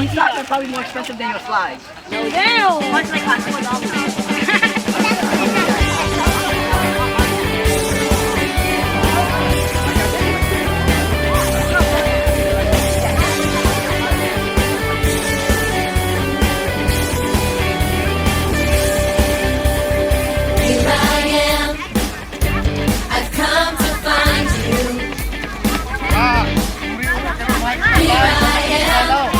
These socks are probably more expensive than your slides. Damn! Much like cost $4. Here I am. I've come to find you. Here I am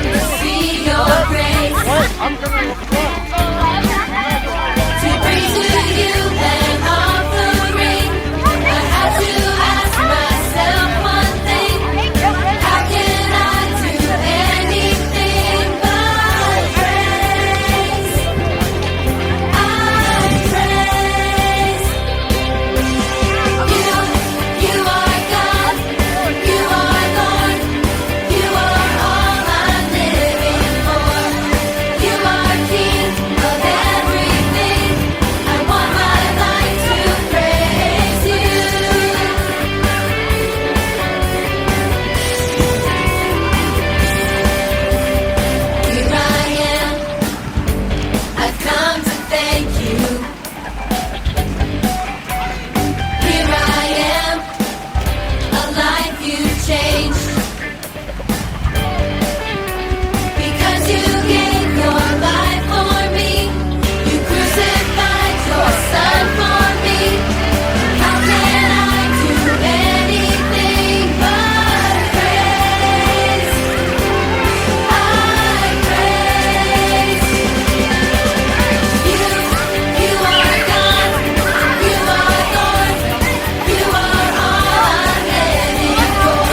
to see your grace. To bring to you an offering. I have to ask myself one thing. How can I do anything but praise? I praise you. You are God. You are Lord. You are all I'm living for. You are King of everything. I want my life to praise you. Here I am. I've come to thank you. Here I am, a life you changed. Because you gave your life for me, you crucified your son for me. How can I do anything but praise? I praise you. You are God. You are Lord. You are all I'm living for.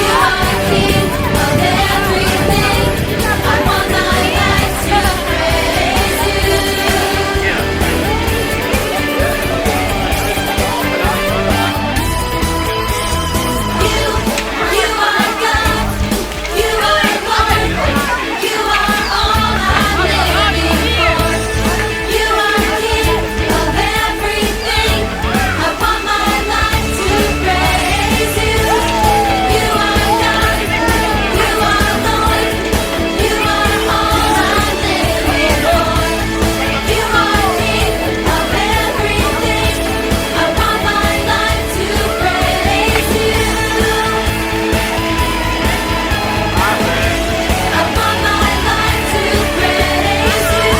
You are King of everything. I want my life to praise you. You, you are God. You are Lord. You are all I'm living for. You are King of everything. I want my life to praise you. You are God. You are Lord. You are all I'm living for. You are King of everything. I want my life to praise you. I want my life to praise you.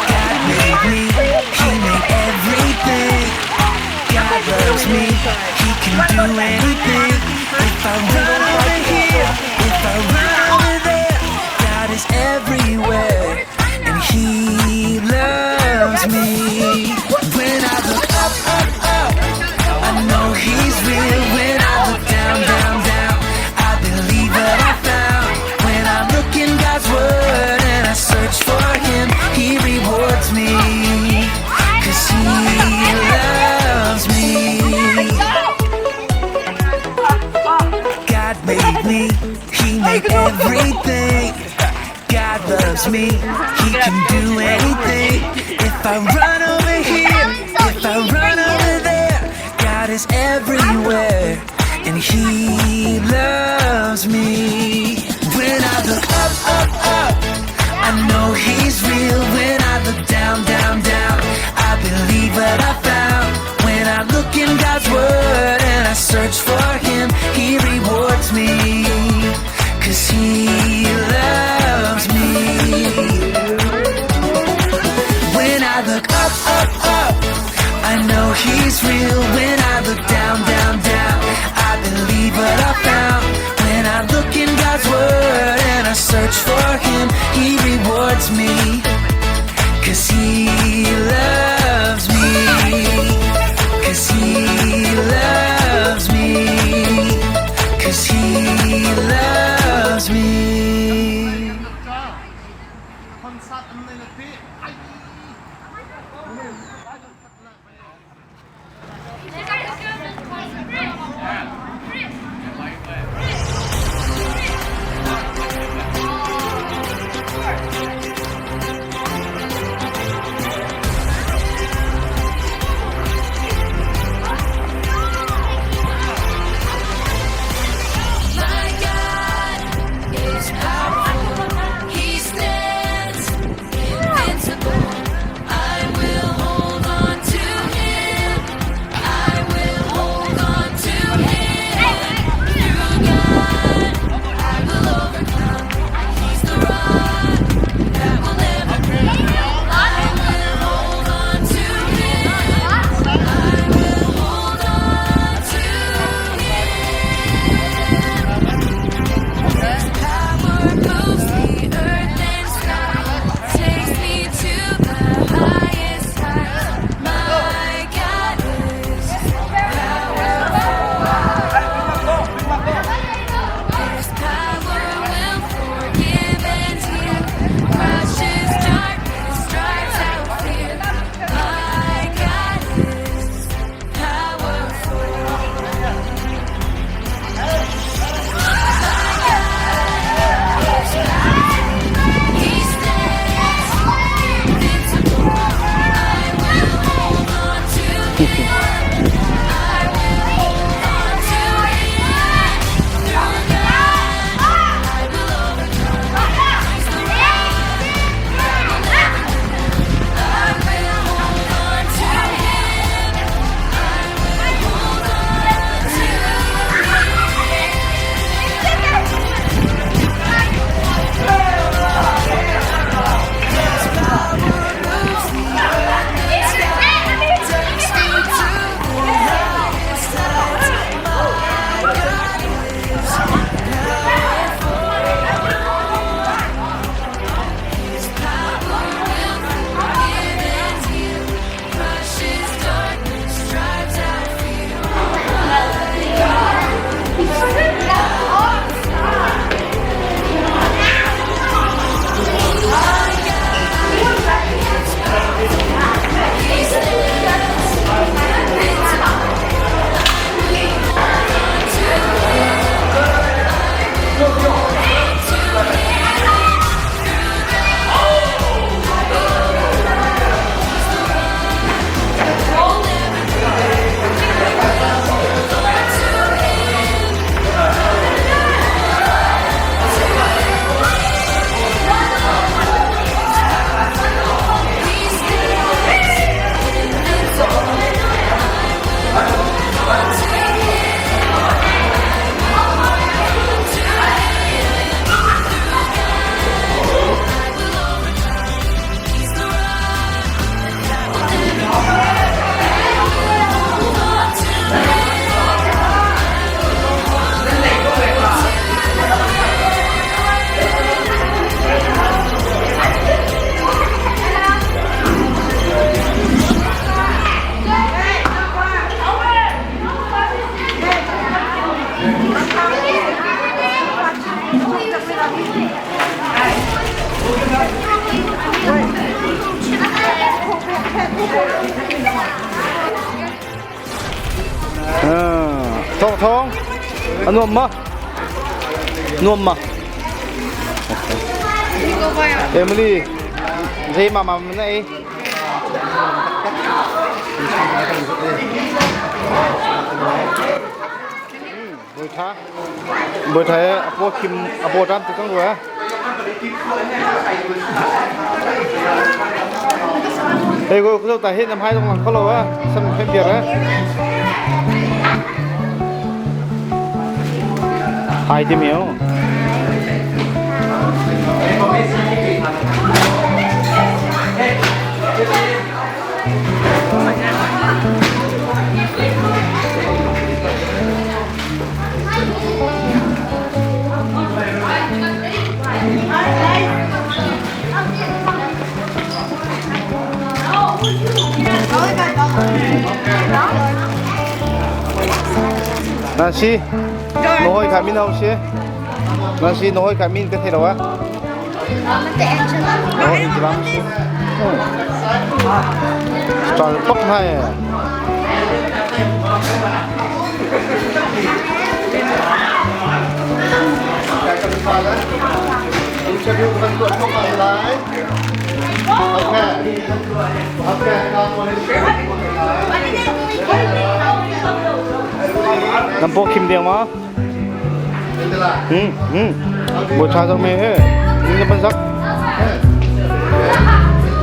God made me, He made everything. God loves me, He can do anything. If I run over here, if I run over there, God is everywhere, and He loves me. When I look up, up, up, I know He's real. When I look down, down, down, I believe what I found. When I look in God's Word and I search for Him, He rewards me. 'Cause He loves me. God made me, He made everything. God loves me, He can do anything. If I run over here, if I run over there, God is everywhere, and He loves me. When I look up, up, up, I know He's real. When I look down, down, down, I believe what I found. When I look in God's Word and I search for Him, He rewards me. 'Cause He loves me. When I look up, up, up, I know He's real. When I look down, down, down, I believe what I found. When I look in God's Word and I search for Him, He rewards me. 'Cause He loves me. 'Cause He loves me. 'Cause He loves me. Concert an nei la ti. Ai. You guys go to the concert. Thawng thawng. A nuam ma? Nuam ma? Emily, zei ma ma na ei? Boi tha. Boi tha a po khim a po ram tu kang rua. Hey go ko ta he nam hai dong lang kholo a sam khem biar a. Hai ti miao. Nancy, nohoi kha min hau si. Nancy, nohoi kha min ka thei lo a. Oh, Angela si. Star pok hai. Interview kan tuah thok ang lai. Okay. Okay, Nam po khim ding ma? Bo cha zong me he. Ning na pan sak.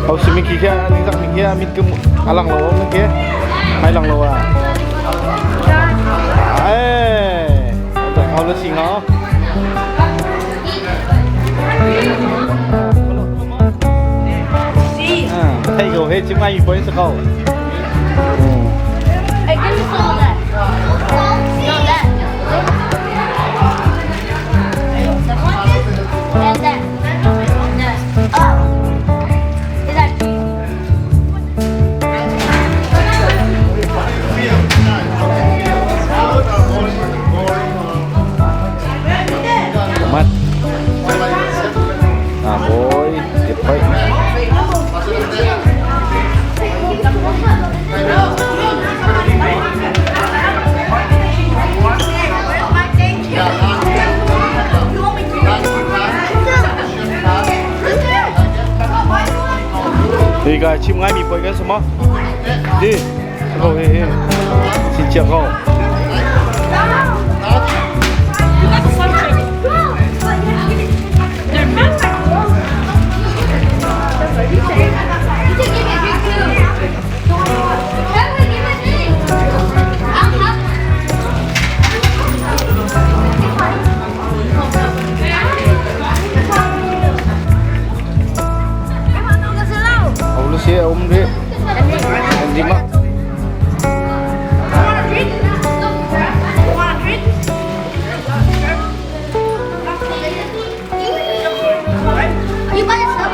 Hau si mi ki kya ning zak mi kya mit kum alang lo mi ke. Hai lang lo a. Ai. Hau le sing ha. Thei ko he chim ai poi sa ko. Hey, give me some of that. No, that. And that. That. Oh. Is that Mat. Ah boy, cepet. Hi ka chim ngai mi poi kan si maw? Di, ko hi hi. Xin chào ko. Ông xe ông đi. Anh đi mà. You buy yourself?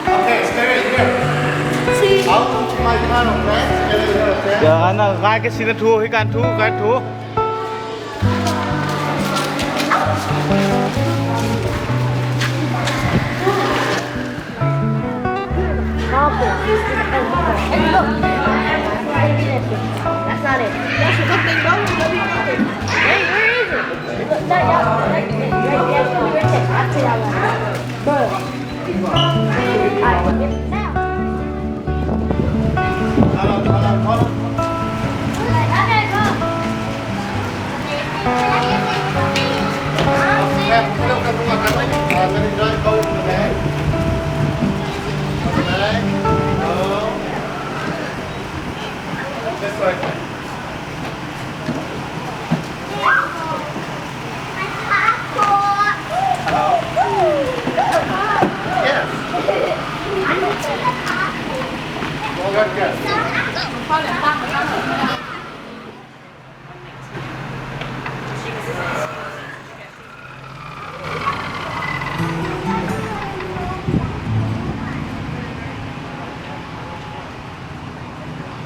Okay, stay right here. Out my hand, okay? Stay right here, okay? Giờ anh gai cái xin thu hay can thu can thu. That's not it. That's a good thing, bro. Hey, where is it? Look, that, yeah, right there. Right there. Right there. That's it. Bro. Alright, now. Let it go in the bag. The bag. Go. This way. Yes. Good, good.